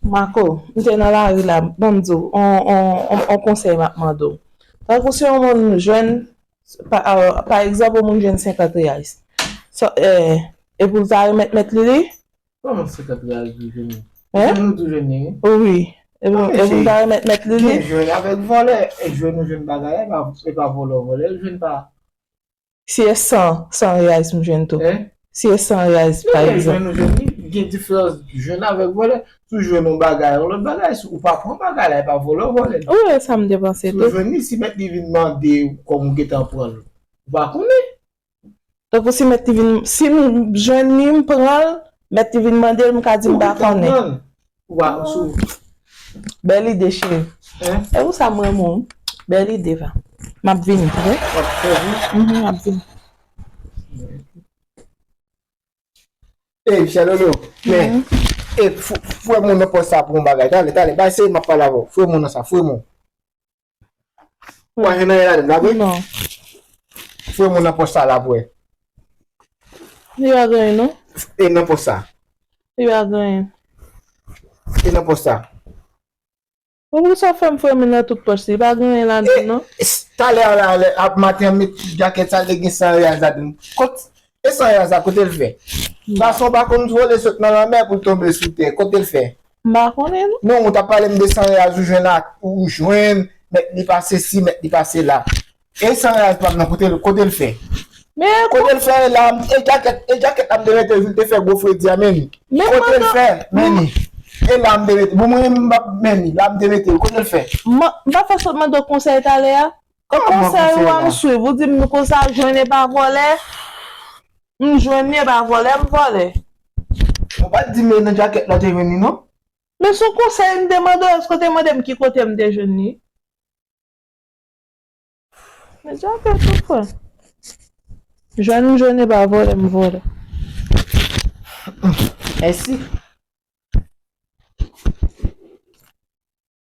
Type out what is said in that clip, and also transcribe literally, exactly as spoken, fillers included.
Marco, m te nan lari la, ban m di w, on, on, on, on konsèy m ap mande w. Tankou si yon moun jwenn, pa, a, pa egzanp, yon moun jwenn senkant reais. Sa, eh, e pou l ta remèt mèt li li? Kòman senkant reais li jwenn? Hein? Jwenn ou tou jwenn li, wi. Wi. E pou, e pou l ta remèt mèt li li? Gen jwenn avèk vòlè, e jwenn ou jwenn bagay la, e pa, e pa vòlè w vòlè l jwenn pa. Si e san, san reais m jwenn tou. Hein? Si e san reais, pa egzanp. Jwenn ou jwenn li, gen diferans jwenn avèk vòlè. Si w jwenn yon bagay, yon lòt bagay, si ou pa pran bagay la, e pa vòlè w vòlè l. Wi, e sa m te panse tou. Si w jwenn li, si mèt li vin mande w kòm ou gentan pran l, ou pa konnen. Tankou si mèt li vin, si m jwenn li, m pran l, mèt li vin mande l, m ka di m pa konnen. Ou gentan pran l. Ou pa sou. Bèl ide, cheri. Hein? E pou sa m renmen w. Bèl ide, va. M ap vini, oke? W ap fè vi? Mhm, m ap vini. Ey, Chèlolo, men, e, fou-, foure moun nan pòch sa pou yon bagay. Talè, talè, bay seri m ap pale avè w. Foure moun nan sa, foure moun. Ou pa jwenn anyen ladan l, pa vre? Non. Foure moun nan pòch sa la pou wè. Li pa gen anyen, non. E nan pòch sa. Li pa gen anyen. E nan pòch sa. Bon, poukisa w fè m foure moun nan tout pòch li? Pa gen anyen ladan l, non. E, s-, talè a la, lè, ap maten an, met jakèt sa, li gen san reais ladan l. Kot, e san reais la, kote l fè? Gason pa konn vole sot nan lanmè pou l tonbe sou tè. Kote l fè? M pa konnen, non. Non, ou t ap pale m de san reais ou jwenn ak, ou jwenn, mèt li pa sesi, mèt li pa sela. E san reais pa m nan, kote l, kote l fè? Men kote l fè la, e jakèt, e jakèt la m te mete jou l te fè gwo fredi a, men li. Kote l fè? Men li. E la m te mete, bon, mwen menm m p ap men li, la m te mete l, kote l fè? M, m pa fè sot mande w konsèy talè a? E konsèy ou a m swiv, ou di m konsa jwenn e pa vòlè, m jwenn li e pa vòlè, m vòlè. Ou pa t di m e nan jakèt la w te jwenn li, non? Men se yon konsèy m te mande w, èske w te mande m ki kote m te jwenn li? Men sa fè tou fè. Jwenn m jwenn e pa vòlè m vòlè. Mèsi.